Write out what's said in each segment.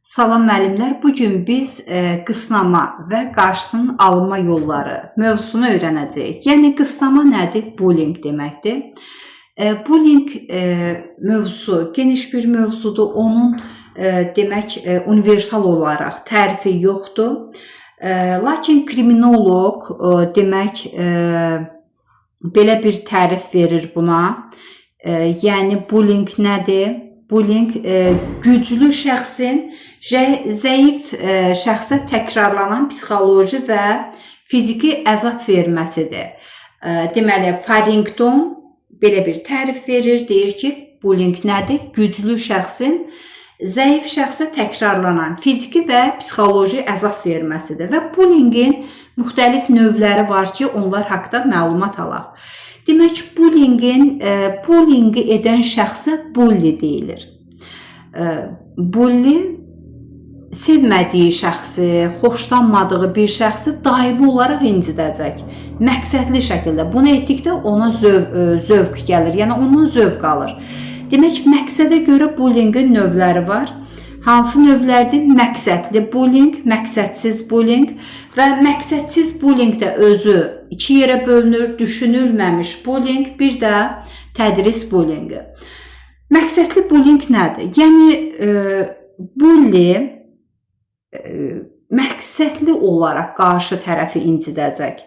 Salam müəllimlər, bu gün biz qısnama və qarşısının alınma yolları mövzusunu öyrənəcəyik. Yəni qısnama nədir? Bullying deməkdir. Bullying mövzusu geniş bir mövzudur. Onun demək universal olaraq tərifi yoxdur. Lakin kriminoloq demək belə bir tərif verir buna. Yəni bullying nədir? Bullying güclü şəxsin zəif şəxsə təkrarlanan psixoloji və fiziki əzab verməsidir. Deməli Farrington belə bir tərif verir, deyir ki, bullying nədir? Güclü şəxsin zəif şəxsə təkrarlanan fiziki və psixoloji əzab verməsidir və bullyingin müxtəlif növləri var ki, onlar haqqında məlumat alaq. Demək, bullyingi edən şəxsə bully deyilir. Bully sevmədiyi şəxsi, xoşlanmadığı bir şəxsi daimi olaraq incidəcək. Məqsədli şəkildə. Bunu etdikdə ona zövq gəlir, yəni ondan zövq alır. Demək, məqsədə görə bullyingin növləri var. Hansı növlərdir? Məqsədli bullying, məqsədsiz bullying və məqsədsiz bullying də özü iki yerə bölünür. Düşünülməmiş bullying, bir də tədris bullyingi. Məqsədli bullying nədir? Yəni bully məqsədli olaraq qarşı tərəfi incidəcək.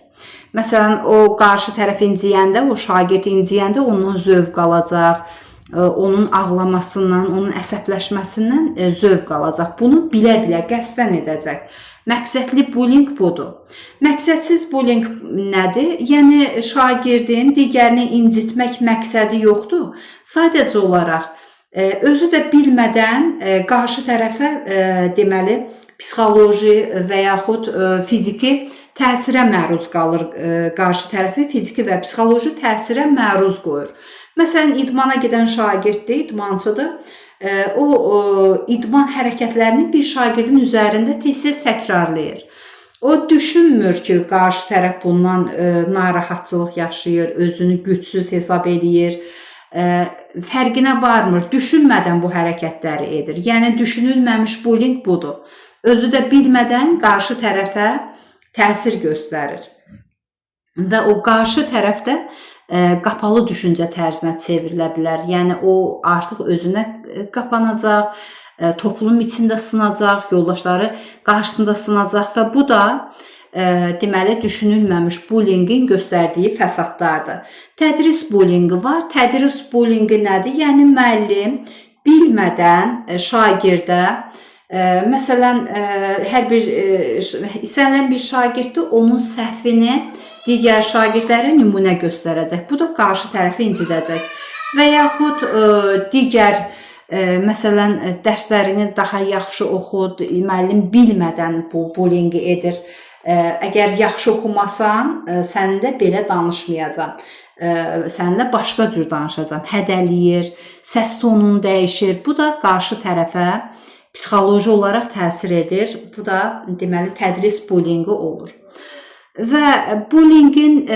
Məsələn, o qarşı tərəf inciyəndə, o şagird inciyəndə ondan zövq alacaq, onun ağlamasından, onun əsəbləşməsindən zövq alacaq. Bunu bilə-bilə qəsdən edəcək. Məqsədli bullying budur. Məqsədsiz bullying nədir? Yəni şagirdin digərini incitmək məqsədi yoxdur. Sadəcə olaraq özü də bilmədən qarşı tərəfə deməli psixoloji və yaxud fiziki təsirə məruz qalır. Qarşı tərəfi fiziki və psixoloji təsirə məruz qoyur. Məsələn, idmana gedən şagirddir, idmançıdır. O idman hərəkətlərini bir şagirdin üzərində tez-tez təkrarlayır. O düşünmür ki, qarşı tərəf bundan narahatçılıq yaşayır, özünü gücsüz hesab eləyir. Fərqinə varmır, düşünmədən bu hərəkətləri edir. Yəni düşünülməmiş bullying budur. Özü də bilmədən qarşı tərəfə təsir göstərir. Və o qarşı tərəfdə qapalı düşüncə tərzinə çevrilə bilər. Yəni o artıq özünə qapanacaq, toplum içində sınacaq, yoldaşları qarşısında sınacaq və bu da deməli düşünülməmiş bullyingin göstərdiyi fəsadlardır. Tədris bullyingi var. Tədris bullyingi nədir? Yəni müəllim bilmədən şagirdə məsələn hər bir istənilən bir şagirddir, onun səhvini digər şagirdlərə nümunə göstərəcək. Bu da qarşı tərəfi incidəcək. Və yaxud digər məsələn dərslərini daha yaxşı oxu, müəllim bilmədən bu bullyingi edir. Əgər yaxşı oxumasan, səninlə belə danışmayacağam. Səninlə başqa cür danışacağam. Hədələyir, səs tonunu dəyişir. Bu da qarşı tərəfə psixoloji olaraq təsir edir. Bu da deməli tədris bullyingi olur. Və bullyingin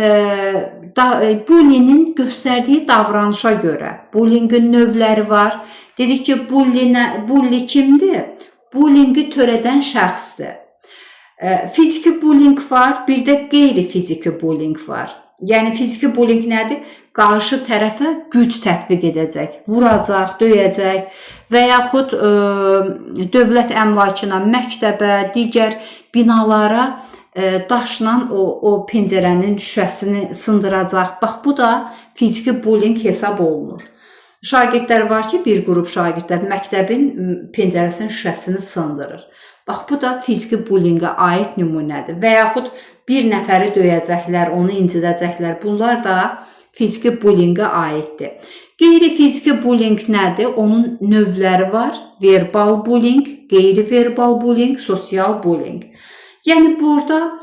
bullyinin göstərdiyi davranışa görə bullyingin növləri var. Dedik ki, bully kimdir? Bullyingi törədən şəxsdir. Fiziki bullying var, bir də qeyri-fiziki bullying var. Yəni fiziki bullying nədir? Qarşı tərəfə güc tətbiq edəcək, vuracaq, döyəcək və yaxud dövlət əmlakına, məktəbə, digər binalara daşla o pəncərənin şüşəsini sındıracaq. Bax bu da fiziki bullying hesab olunur. Şagirdlər var ki, bir qrup şagirdlər məktəbin pəncərəsinin şüşəsini sındırır. Bax bu da fiziki bullyingə aid nümunədir. Və yaxud bir nəfəri döyəcəklər, onu incidəcəklər. Bunlar da fiziki bullyingə aiddir. Qeyri-fiziki bullying nədir? Onun növləri var. Verbal bullying, qeyri-verbal bullying, sosial bullying. Yəni burada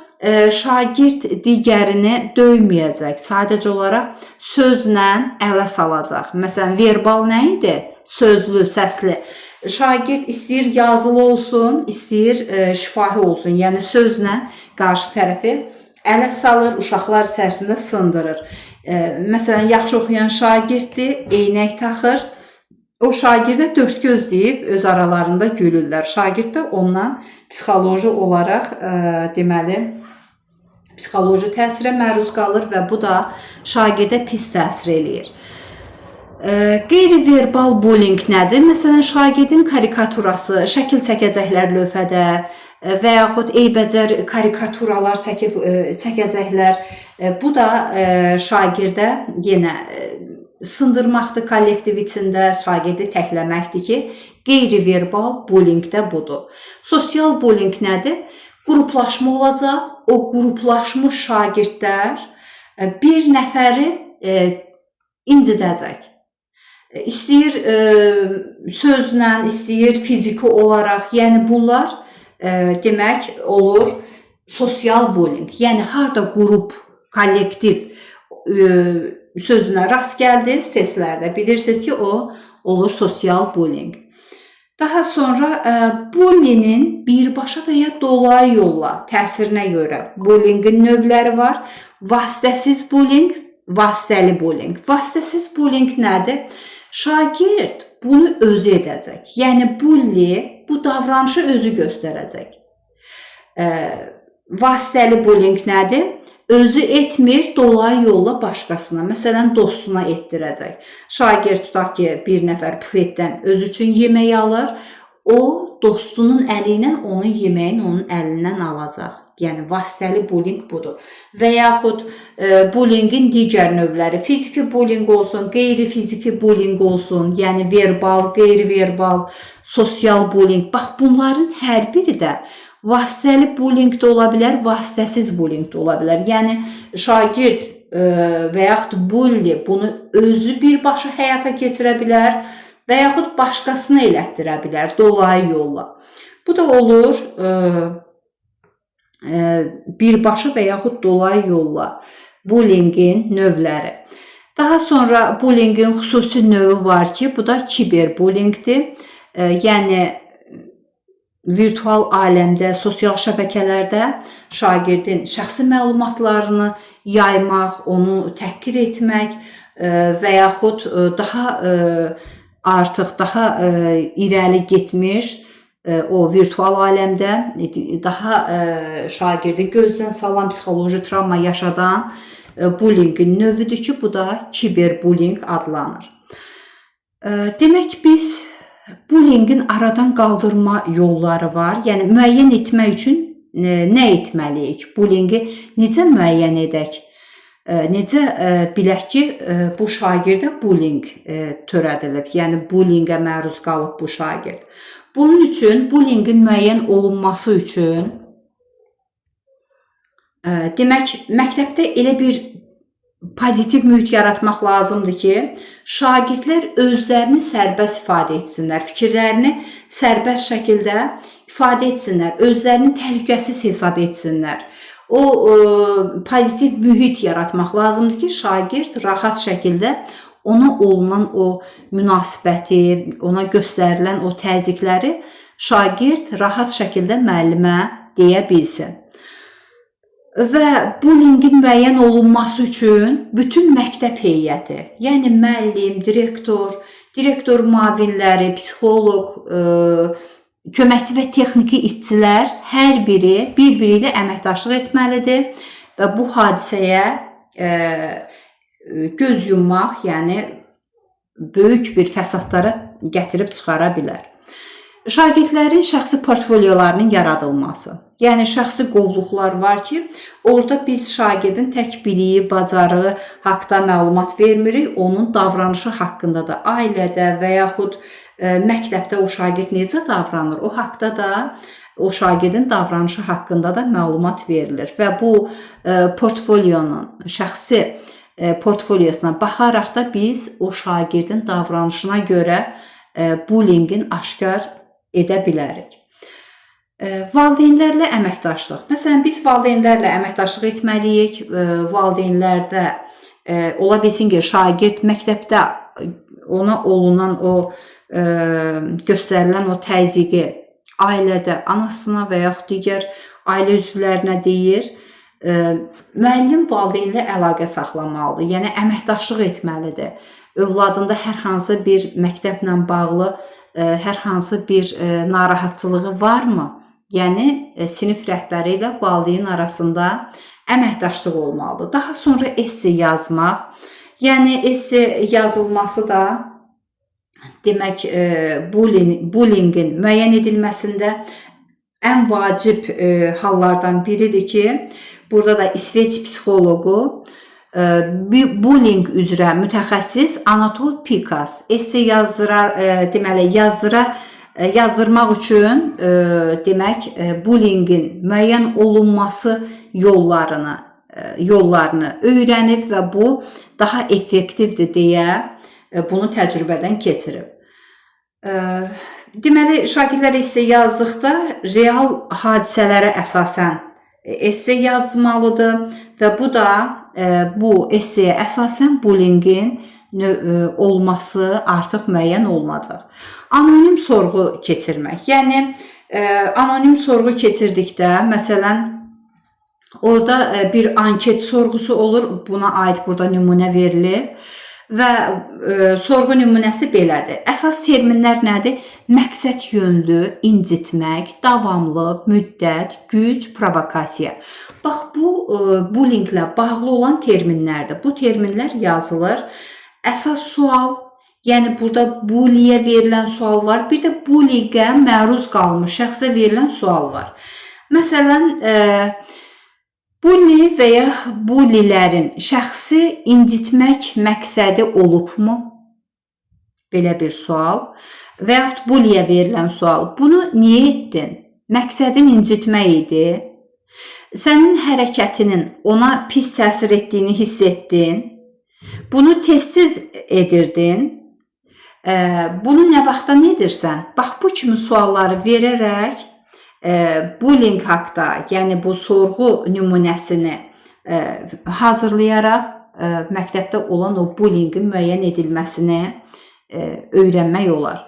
şagird digərini döyməyəcək. Sadəcə olaraq sözlə ələ salacaq. Məsələn, verbal nə idi? Sözlü, səsli. Şagird istəyir yazılı olsun, istəyir şifahi olsun. Yəni sözlə qarşı tərəfi ələ salır, uşaqlar içərisində sındırır. Məsələn, yaxşı oxuyan şagirddir, eynək taxır. o şagirdə dörd göz deyib öz aralarında gülürlər. Şagird də ondan psixoloji olaraq deməli psixoloji təsirə məruz qalır və bu da şagirdə pis təsir eləyir. Qeyri-verbal bullying nədir? Məsələn, şagirdin karikaturası, şəkil çəkəcəklər lövhədə və yaxud eybəcər karikaturalar çəkib çəkəcəklər. Bu da şagirdə yenə sındırmaqdır kollektiv içində, şagirdi təkləməkdir ki, qeyri-verbal bullying də budur. Sosial bullying nədir? Qruplaşma olacaq. O qruplaşmış şagirdlər bir nəfəri incidəcək. İstəyir sözlə, istəyir fiziki olaraq. Yəni bunlar demək olur sosial bullying. Yəni harda qrup, kollektiv sözünə rast gəldiniz testlərdə bilirsiniz ki, o olur sosial bullying. Daha sonra bullyingin birbaşa və ya dolayı yolla təsirinə görə bullyingin növləri var. Vasitəsiz bullying, vasitəli bullying. Vasitəsiz bullying nədir? Şagird bunu özü edəcək. Yəni bully bu davranışı özü göstərəcək. Vasitəli bullying nədir? Özü etmir, dolayı yolla başqasına, məsələn dostuna etdirəcək. Şagird tutaq ki, bir nəfər bufetdən özü üçün yemək alır, o dostunun əli ilə onun yeməyini onun əlindən alacaq. Yəni vasitəli bullying budur. Və yaxud bullyingin digər növləri, fiziki bullying olsun, qeyri-fiziki bullying olsun, yəni verbal, qeyri-verbal, sosial bullying. Bax bunların hər biri də vasitəli bullying də ola bilər, vasitəsiz bullying də ola bilər. Yəni şagird və yaxud bully bunu özü birbaşa həyata keçirə bilər və yaxud başqasına elətdirə bilər dolayı yolla. Bu da olur birbaşa və yaxud dolayı yolla bullyingin növləri. Daha sonra bullyingin xüsusi növü var ki, bu da kiberbullyingdir. Yəni virtual aləmdə, sosial şəbəkələrdə şagirdin şəxsi məlumatlarını yaymaq, onu təhqir etmək və yaxud daha artıq daha irəli getmiş o virtual aləmdə daha şagirdi gözdən salan, psixoloji travma yaşadan bullyingin növüdür ki, bu da kiberbullying adlanır. Demək biz bullyingin aradan qaldırma yolları var. Yəni müəyyən etmək üçün nə etməliyik? Bullyingi necə müəyyən edək? Necə bilək ki, bu şagirdə bullying törədilib, yəni bullyingə məruz qalıb bu şagird. Bunun üçün bullyingin müəyyən olunması üçün demək məktəbdə elə bir pozitiv mühit yaratmaq lazımdır ki, şagirdlər özlərini sərbəst ifadə etsinlər, fikirlərini sərbəst şəkildə ifadə etsinlər, özlərini təhlükəsiz hesab etsinlər. O pozitiv mühit yaratmaq lazımdır ki, şagird rahat şəkildə ona olunan o münasibəti, ona göstərilən o təzyiqləri şagird rahat şəkildə müəllimə deyə bilsin. Və bullyingin müəyyən olunması üçün bütün məktəb heyəti, yəni müəllim, direktor, direktor müavinləri, psixoloq, köməkçi və texniki işçilər hər biri bir-biri ilə əməkdaşlıq etməlidir və bu hadisəyə göz yummaq, yəni böyük bir fəsadlara gətirib çıxara bilər. Şagirdlərin şəxsi portfoliolarının yaradılması. Yəni şəxsi qovluqlar var ki, orada biz şagirdin tək biliyi, bacarığı haqqda məlumat vermirik, onun davranışı haqqında da ailədə və yaxud məktəbdə o şagird necə davranır, o haqqda da o şagirdin davranışı haqqında da məlumat verilir və bu portfolionun şəxsi portfoliosuna baxaraq da biz o şagirdin davranışına görə bullyingin aşkar edə bilərik. Valideynlərlə əməkdaşlıq. Məsələn, biz valideynlərlə əməkdaşlıq etməliyik. Valideynlərdə ola bilsin ki, şagird məktəbdə ona olunan o göstərilən o təzyiqi ailədə anasına və yaxud digər ailə üzvlərinə deyir. Müəllim valideynlə əlaqə saxlamalıdır, yəni əməkdaşlıq etməlidir. Övladında hər hansı bir məktəblə bağlı hər hansı bir narahatçılığı varmı? Yəni sinif rəhbəri ilə valideyn arasında əməkdaşlıq olmalıdır. Daha sonra esse yazmaq. Yəni esse yazılması da demək bullyingin müəyyən edilməsində ən vacib hallardan biridir ki, burada da İsveç psixoloqu bullying üzrə mütəxəssis Anatol Pikas esse yazdıra, deməli yazdırmaq üçün demək bullyingin müəyyən olunması yollarını öyrənib və bu daha effektivdir deyə bunu təcrübədən keçirib. Deməli, şagirdlər esse yazdıqda real hadisələrə əsasən esse yazmalıdır və bu da bu esseyə əsasən bullyingin olması artıq müəyyən olunacaq. Anonim sorğu keçirmək. Yəni anonim sorğu keçirdikdə, məsələn, orada bir anket sorğusu olur. Buna aid burada nümunə verilib və sorğu nümunəsi belədir. Əsas terminlər nədir? Məqsəd yönlü, incitmək, davamlı, müddət, güc, provokasiya. Bax bu bullyinglə bağlı olan terminlərdir. Bu terminlər yazılır. Əsas sual, yəni burada bulliyə verilən sual var, bir də bullyingə məruz qalmış şəxsə verilən sual var. Məsələn, bulli və ya bullilərin şəxsi incitmək məqsədi olubmu? Belə bir sual. Və yaxud bulliyə verilən sual. Bunu niyə etdin? Məqsədin incitmək idi. Sənin hərəkətinin ona pis təsir etdiyini hiss etdin. Bunu tez-tez edirdin. Bunu nə vaxtdan edirsən? Bax, bu kimi sualları verərək bullying haqda, yəni bu sorğu nümunəsini hazırlayaraq məktəbdə olan o bullyingin müəyyən edilməsini öyrənmək olar.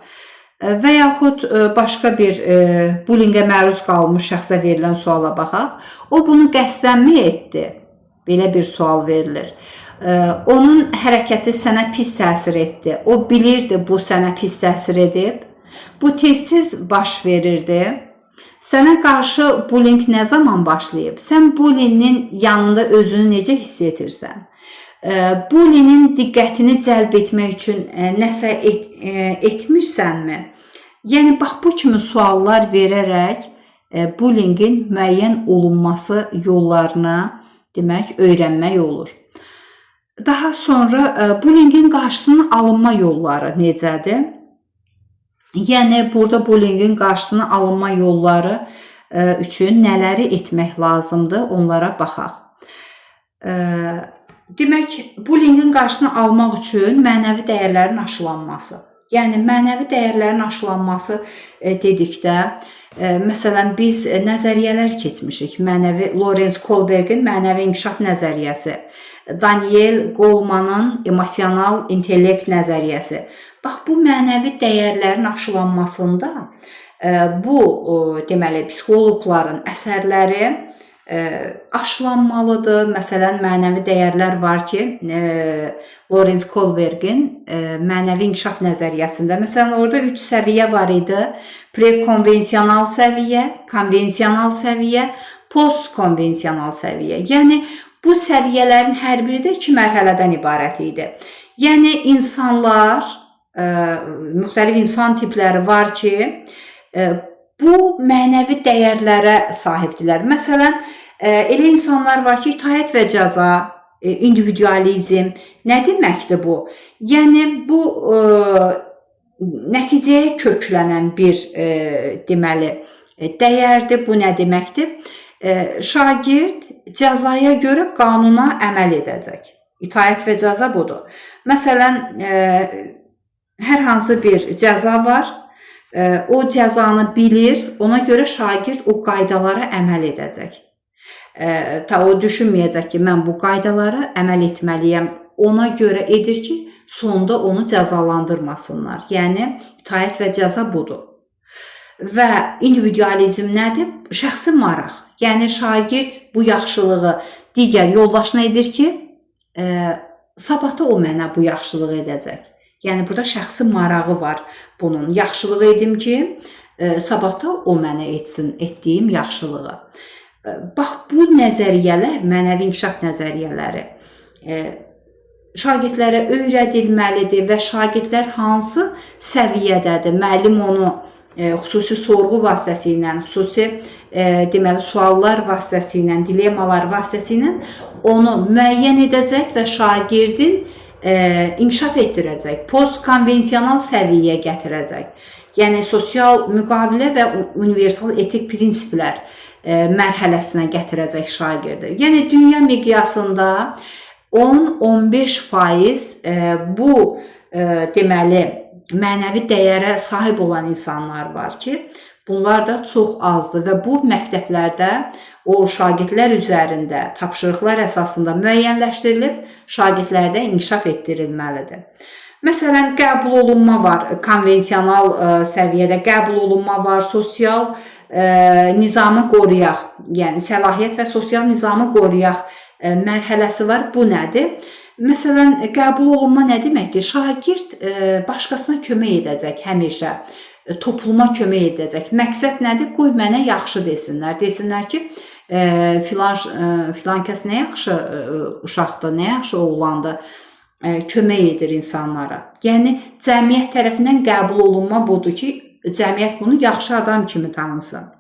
Və yaxud başqa bir bullyingə məruz qalmış şəxsə verilən suala baxaq. O bunu qəsdənmi etdi? Belə bir sual verilir. Onun hərəkəti sənə pis təsir etdi. O bilirdi bu sənə pis təsir edib. Bu tez-tez baş verirdi. Sənə qarşı bullying nə zaman başlayıb? Sən bullyingin yanında özünü necə hiss edirsən? Bullyingin diqqətini cəlb etmək üçün nəsə etmirsənmi? Yəni bax bu kimi suallar verərək bullyingin müəyyən olunması yollarını demək öyrənmək olur. Daha sonra bullyingin qarşısının alınma yolları necədir? Yəni burada bullyingin qarşısının alınma yolları üçün nələri etmək lazımdır, onlara baxaq. Demək, bullyingin qarşısını almaq üçün mənəvi dəyərlərin aşılanması. Yəni mənəvi dəyərlərin aşılanması dedikdə, məsələn biz nəzəriyyələr keçmişik. Mənəvi Lorenz Kohlbergin mənəvi inkişaf nəzəriyyəsi, Daniel Golemanın emosional intellekt nəzəriyyəsi. Bax bu mənəvi dəyərlərin aşılanmasında bu deməli psixoloqların əsərləri aşılanmalıdır. Məsələn, mənəvi dəyərlər var ki, Lorenz Kohlbergin mənəvi inkişaf nəzəriyyəsində. Məsələn, orada 3 səviyyə var idi. Prekonvensional səviyyə, konvensional səviyyə, postkonvensional səviyyə. Yəni bu səviyyələrin hər biri də 2 mərhələdən ibarət idi. Yəni insanlar, müxtəlif insan tipləri var ki, bu mənəvi dəyərlərə sahibdirlər. Məsələn, elə insanlar var ki, itaət və cəza, individualizm. Nə deməkdir bu? Yəni bu nəticəyə köklənən bir deməli dəyərdir. Bu nə deməkdir? Şagird cəzaya görə qanuna əməl edəcək. İtaət və cəza budur. Məsələn, hər hansı bir cəza var, o cəzanı bilir, ona görə şagird o qaydalara əməl edəcək. Ta o düşünməyəcək ki, mən bu qaydalara əməl etməliyəm. Ona görə edir ki, sonda onu cəzalandırmasınlar. Yəni itaət və cəza budur. Və individualizm nədir? Şəxsi maraq. Yəni şagird bu yaxşılığı digər yoldaşına edir ki, sabah da o mənə bu yaxşılığı edəcək. Yəni burada şəxsi marağı var bunun. Yaxşılığı edim ki, sabah da o mənə etsin etdiyim yaxşılığı. Bax bu nəzəriyyələr, mənəvi inkişaf nəzəriyyələri şagirdlərə öyrədilməlidir və şagirdlər hansı səviyyədədir? Müəllim onu xüsusi sorğu vasitəsilə, xüsusi deməli suallar vasitəsilə, dilemmalar vasitəsilə onu müəyyən edəcək və şagirdin inkişaf etdirəcək, postkonvensional səviyyəyə gətirəcək. Yəni sosial müqavilə və universal etik prinsiplər mərhələsinə gətirəcək şagirdi. Yəni dünya miqyasında 10-15% bu deməli mənəvi dəyərə sahib olan insanlar var ki, bunlar da çox azdır və bu məktəblərdə o şagirdlər üzərində tapşırıqlar əsasında müəyyənləşdirilib, şagirdlərdə inkişaf etdirilməlidir. Məsələn, qəbul olunma var konvensional səviyyədə, qəbul olunma var, sosial nizamı qoruyaq, yəni səlahiyyət və sosial nizamı qoruyaq mərhələsi var. Bu nədir? Məsələn, qəbul olunma nə deməkdir? Şagird başqasına kömək edəcək həmişə, topluma kömək edəcək. Məqsəd nədir? Qoy mənə yaxşı desinlər. Desinlər ki, filan kəs nə yaxşı uşaqdır, nə yaxşı oğlandır, kömək edir insanlara. Yəni cəmiyyət tərəfindən qəbul olunma budur ki, cəmiyyət bunu yaxşı adam kimi tanısın.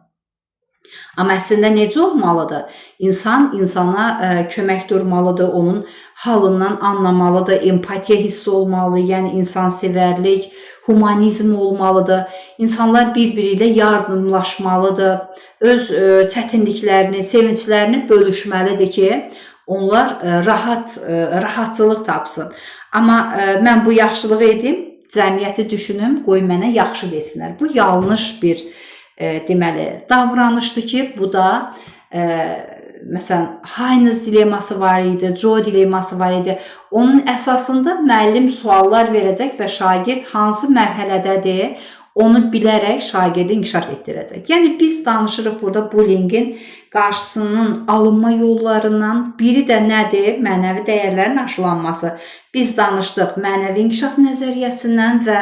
Amma əslində necə olmalıdır? İnsan insana kömək durmalıdır, onun halından anlamalıdır, empatiya hissi olmalıdır, yəni insansevərlik, humanizm olmalıdır. İnsanlar bir-biri ilə yardımlaşmalıdır, öz çətinliklərini, sevinclərini bölüşməlidir ki, onlar rahatçılıq tapsın. Amma mən bu yaxşılığı edim, cəmiyyəti düşünüm, qoy mənə yaxşı desinlər. Bu yanlış bir deməli davranışdır ki, bu da məsələn Haynes dilemması var idi, Joe dilemması var idi. Onun əsasında müəllim suallar verəcək və şagird hansı mərhələdədir, onu bilərək şagirdi inkişaf etdirəcək. Yəni biz danışırıq burada bullyingin qarşısının alınma yollarından biri də nədir? Mənəvi dəyərlərin aşılanması. Biz danışdıq mənəvi inkişaf nəzəriyyəsindən və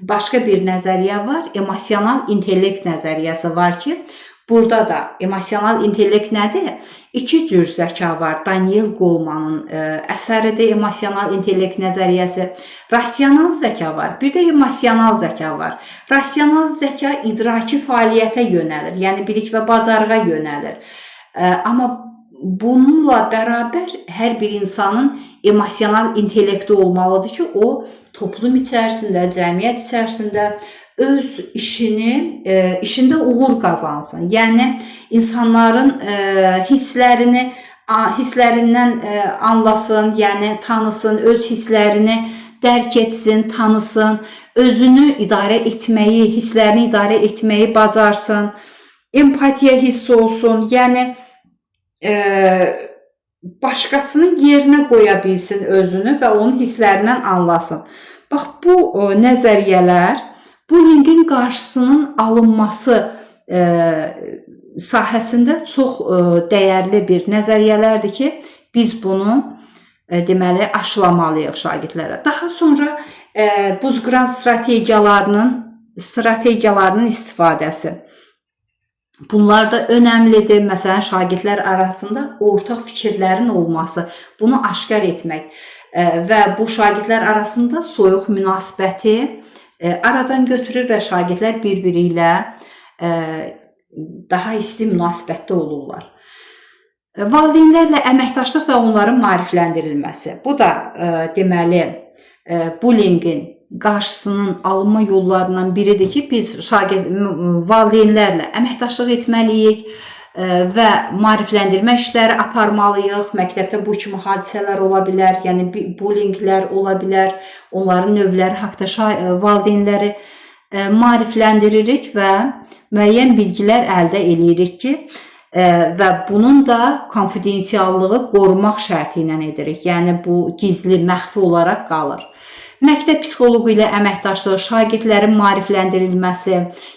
başqa bir nəzəriyyə var, emosional intellekt nəzəriyyəsi var ki, burada da emosional intellekt nədir? İki cür zəka var. Daniel Golemanın əsəridir emosional intellekt nəzəriyyəsi. Rasional zəka var, bir də emosional zəka var. Rasional zəka idraki fəaliyyətə yönəlir, yəni bilik və bacarığa yönəlir. Amma bununla bərabər hər bir insanın emosional intellekti olmalıdır ki, o toplum içərisində, cəmiyyət içərisində öz işini, işində uğur qazansın. Yəni insanların hisslərini hisslərindən anlasın, yəni tanısın, öz hisslərini dərk etsin, tanısın, özünü idarə etməyi, hisslərini idarə etməyi bacarsın, empatiya hissi olsun. Yəni başqasının yerinə qoya bilsin özünü və onun hisslərindən anlasın. Bax bu nəzəriyyələr bullyingin qarşısının alınması sahəsində çox dəyərli bir nəzəriyyələrdir ki, biz bunu deməli aşılamalıyıq şagirdlərə. Daha sonra buzqıran strategiyalarının istifadəsi. Bunlar da önəmlidir. Məsələn, şagirdlər arasında ortaq fikirlərin olması, bunu aşkar etmək və bu şagirdlər arasında soyuq münasibəti aradan götürür və şagirdlər bir-biri ilə daha isti münasibətdə olurlar. Valideynlərlə əməkdaşlıq və onların maarifləndirilməsi. Bu da deməli bullyingin qarşısının alınma yollarından biridir ki, biz şagird valideynlərlə əməkdaşlıq etməliyik və maarifləndirmə işləri aparmalıyıq. Məktəbdə bu kimi hadisələr ola bilər, yəni bullyinglər ola bilər. Onların növləri haqqında valideynləri maarifləndiririk və müəyyən bilgilər əldə eləyirik ki, və bunun da konfidensiallığı qorumaq şərti ilə edirik. Yəni bu gizli, məxfi olaraq qalır. Məktəb psixoloqu ilə əməkdaşlıq, şagirdlərin maarifləndirilməsi.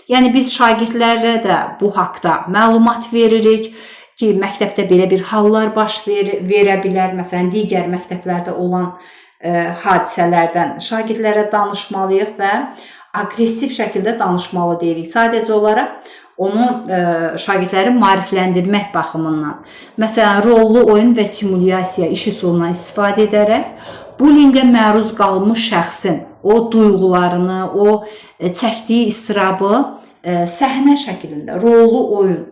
Yəni biz şagirdlərə də bu haqda məlumat veririk ki, məktəbdə belə bir hallar baş verə bilər. Məsələn, digər məktəblərdə olan hadisələrdən şagirdlərə danışmalıyıq və aqressiv şəkildə danışmalı deyilik. Sadəcə olaraq onu şagirdləri maarifləndirmək baxımından. Məsələn, rollu oyun və simulyasiya iş üsulundan istifadə edərək bullinqə məruz qalmış şəxsin o duyğularını, o çəkdiyi istirabı səhnə şəklində rollu oyun,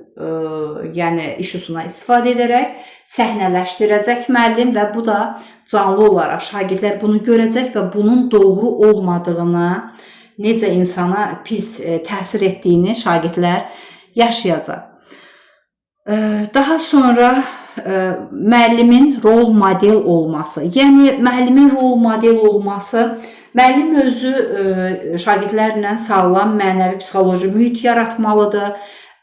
yəni iş üsulundan istifadə edərək səhnələşdirəcək müəllim və bu da canlı olaraq şagirdlər bunu görəcək və bunun doğru olmadığını, necə insana pis təsir etdiyini şagirdlər yaşayacaq. Daha sonra müəllimin rol model olması. Yəni müəllimin rol model olması, müəllim özü şagirdlərlə sağlam mənəvi psixoloji mühit yaratmalıdır.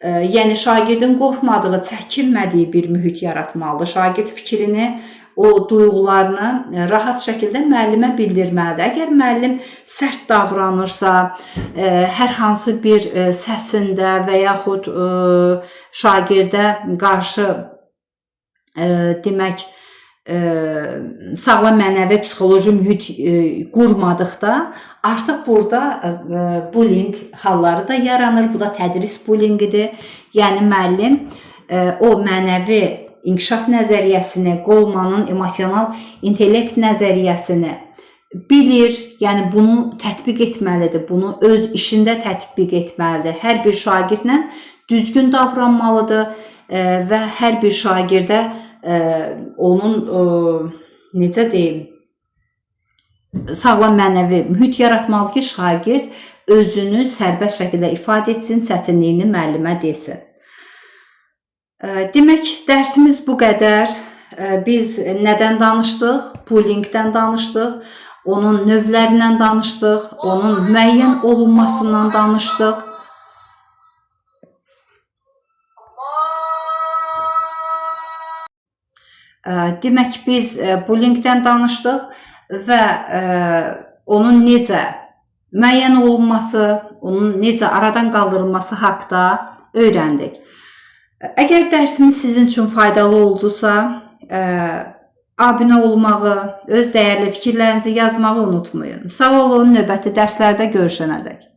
Yəni şagirdin qorxmadığı, çəkinmədiyi bir mühit yaratmalıdır. Şagird fikrini, o duyğularını rahat şəkildə müəllimə bildirməlidir. Əgər müəllim sərt davranırsa, hər hansı bir səsində və yaxud şagirdə qarşı demək sağlam mənəvi psixoloji mühit qurmadıqda artıq burada bullying halları da yaranır. Bu da tədris bullyinqidir. Yəni müəllim o mənəvi inkişaf nəzəriyyəsini, Golemanın emosional intellekt nəzəriyyəsini bilir, yəni bunu tətbiq etməlidir. Bunu öz işində tətbiq etməlidir. Hər bir şagirdlə düzgün davranmalıdır və hər bir şagirdə onun necə deyim, sağlam mənəvi mühit yaratmalı ki, şagird özünü sərbəst şəkildə ifadə etsin, çətinliyini müəllimə desin. Demək, dərsimiz bu qədər. Biz nədən danışdıq? Bullyingdən danışdıq, onun növlərindən danışdıq, onun müəyyən olunmasından danışdıq. Demək, biz bullyingdən danışdıq və onun necə müəyyən olunması, onun necə aradan qaldırılması haqda öyrəndik. Əgər dərsimiz sizin üçün faydalı oldusa, abunə olmağı, öz dəyərli fikirlərinizi yazmağı unutmayın. Sağ olun, növbəti dərslərdə görüşənədək.